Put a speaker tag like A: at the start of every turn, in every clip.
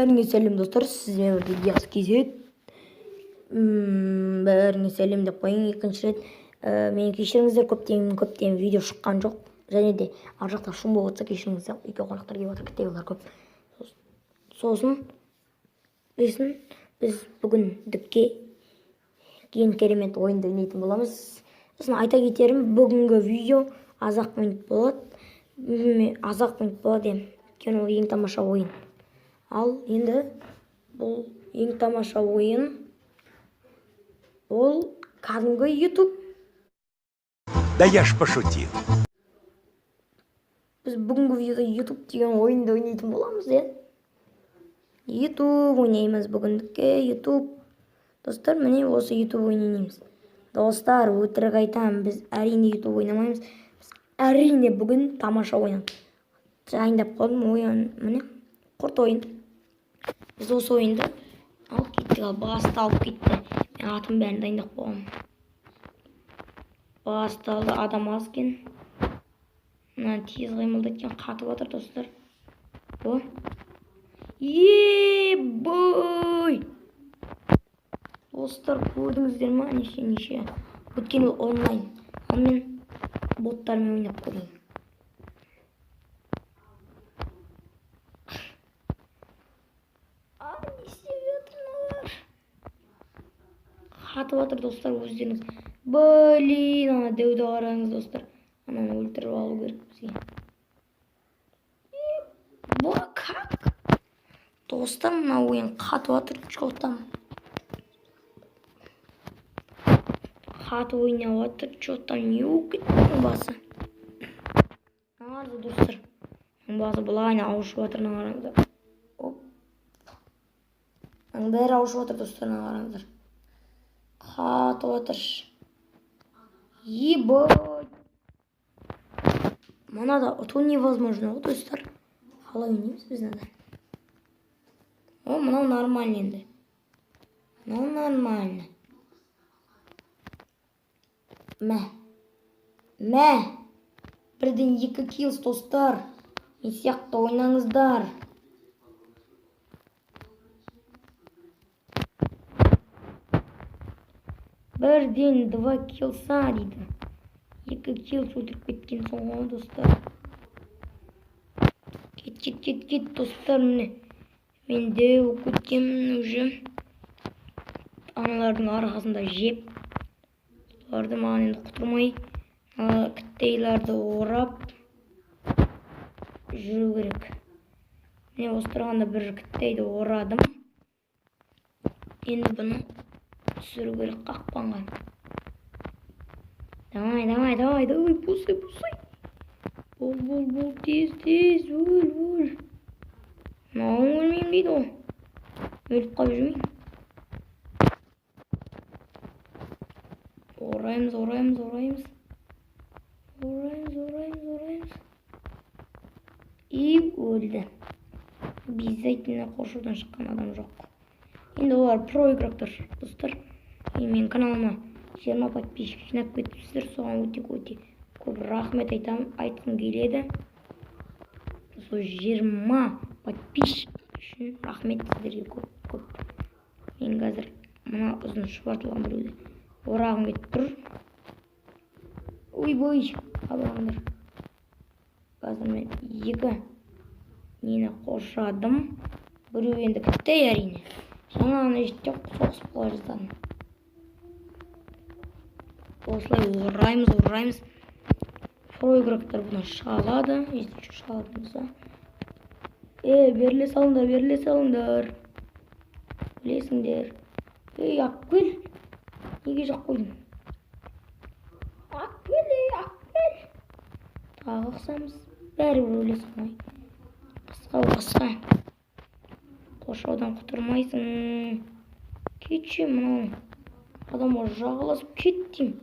A: Бәріңе сәлем, достар, сіздермен бірге Диас KZ. Бәріңе сәлем деп қояйын екінші рет. Мені кешіріңіздер, көптен көптен видео шыққан жоқ. Және де ар жақта шум болып жатса, кешіріңіздер, үйге қонақтар келіп жатыр, кітабалар көп. Сосын біз бүгіндікке ең керемет ойынды ойнайтын боламыз. Сосын айта кетерім, бүгінгі видео аз-ақ минут болады. Аз-ақ минут болады енді. Өйткені ол ең тамаша ойын. Ал енді бұл ең тамаша ойын ол кәдімгі YouTube.
B: Да я ж пошутил.
A: Біз бүгінгі видеода YouTube деген ойынды ойнайтын боламыз, иә. YouTube ойнаймыз бүгіндікке, YouTube. Достар, міне осы YouTube ойнаймыз. Достар, өтірік айтамын, біз әрине YouTube ойнамаймыз. Біз әрине бүгін тамаша ойын дайындап қойдым, ойын, міне, құрт ойын. Біз осы ойынды алып кеттік, ал басталып кетті. Мен атын бәрін дайындап қойғанмын. Басталды, адам аз екен. Мына тез қимылдайды екен, қатып жатыр, достар. О! Ебой! Достар, көрдіңіздер ма, неше неше? Өйткені ол онлайн. Ал мен боттармен ойнап көрейін. А, не істеп жатыр мыналар? Қатып жатыр, достар, өздеріңіз. Блин, ана дәуді қараңыз, достар. Ананы өлтіріп алу керек бізге. Бұл как? Достар, мына ойын қатып жатыр, че там? Қатып ойнап жатыр, че там, не болып кетті мұның басы? Мына достар, мұның басы былай ауышып жатыр, мына қараңыздар. Оп. Мынаның бәрі ауышып жатыр, достар, мына қараңыздар. Қатып жатыр. Ебать. Мынада ұту невозможно ғой, достар. Қалай ойнаймыз біз мынада? О, мынау нормально енді. Мынау нормально. Мә. Мә. Бірден 2 киллс, достар. Мен сияқты ойнаңыздар. Бірден 2 киллса дейді. 2 киллс өлтіріп кеткен соң ғой, достар. Кет, кет, кет, кет, достар, міне. Мен де болып кеткенмін уже. Аналардың арқасында жеп. Соларды маған енді құтырмай, кіттейлерді орап жүру керек. Міне осы тұрғанда бір кіттейді орадым. Енді бұны түсіру керек қақпанға. Давай, давай, давай, давай, босай, босай. Бол, бол, бол, тез, тез, өл, өл. Мынауың өлмеймін дейді ғой. Өліп қалып жүрмейін. Ораймыз, ораймыз, ораймыз. Ораймыз, ораймыз, ораймыз. И өлді. Обязательно қоршаудан шыққан адам жоқ. Енді олар про игроктар, достар. И менің каналыма 20 подписчик жинап кетіпсіздер, соған өте өте көп рахмет айтамын, айтқым келеді. Сол 20 подписчик үшін рахмет сіздерге көп көп. Мен қазір мына ұзын шұбартылған біреуді орағым келіп тұр. Ойбой, абыраңдар. Қазір мен 2 нені қоршадым. Біреу енді күтті, әрине. Жаңа ғана жетті, соғысып қала жаздадым. Осылай ораймыз, ораймыз. Про игроктар бұны шыға алады. Если что, шыға алатын болса. Беріле салыңдар, беріле салыңдар. Білесіңдер. Ей, Ақгүл. Неге жақ қойдың? Ақгүл, ей, Ақгүл. Тағы қысамыз. Бәрібір өлесің ғой. Қысқа, қысқа. Қоршаудан құтырмайсың. Кетші, мынау. Адамға жағаласып кет деймін.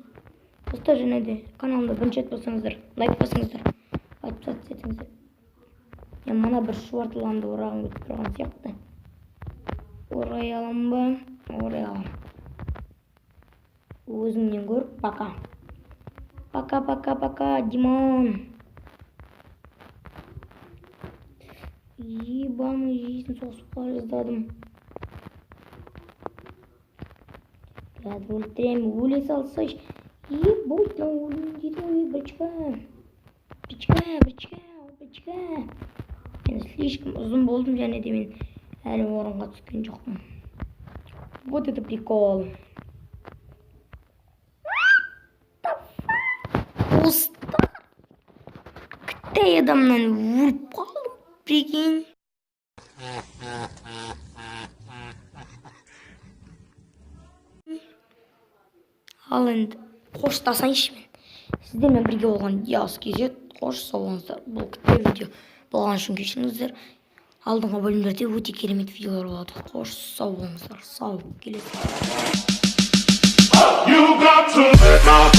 A: Достар, және де каналымда бірінші рет болсаңыздар, лайк басыңыздар, подписаться етіңіздер. Мен мына бір шұбартылғанды орағым келіп тұрған сияқты. Орай аламын ба? Орай аламын. Өзіңнен көр, пока. Пока, пока, пока, Димон. Ебаный жизнь, соғысып қала жаздадым. Қазір өлтіремін, өле салсайшы. Ебать, мынау өлейін дейді ғой, бричка. Бричка, бричка, бричка. Мен слишком ұзын болдым, және де мен әлі орынға түскен жоқпын. Вот это прикол. Достар, қытай адамнан өліп қалдым, прикинь. Ал енді қоштасайыншы мен. Сіздермен бірге болған Диас KZ. Қош, сау болыңыздар. Бұл қытай видео болған үшін кешіріңіздер. Алдыңғы бөлімдерде өте керемет видеолар болады. Қош, сау болыңыздар. Сау, келесі.
C: You got to let my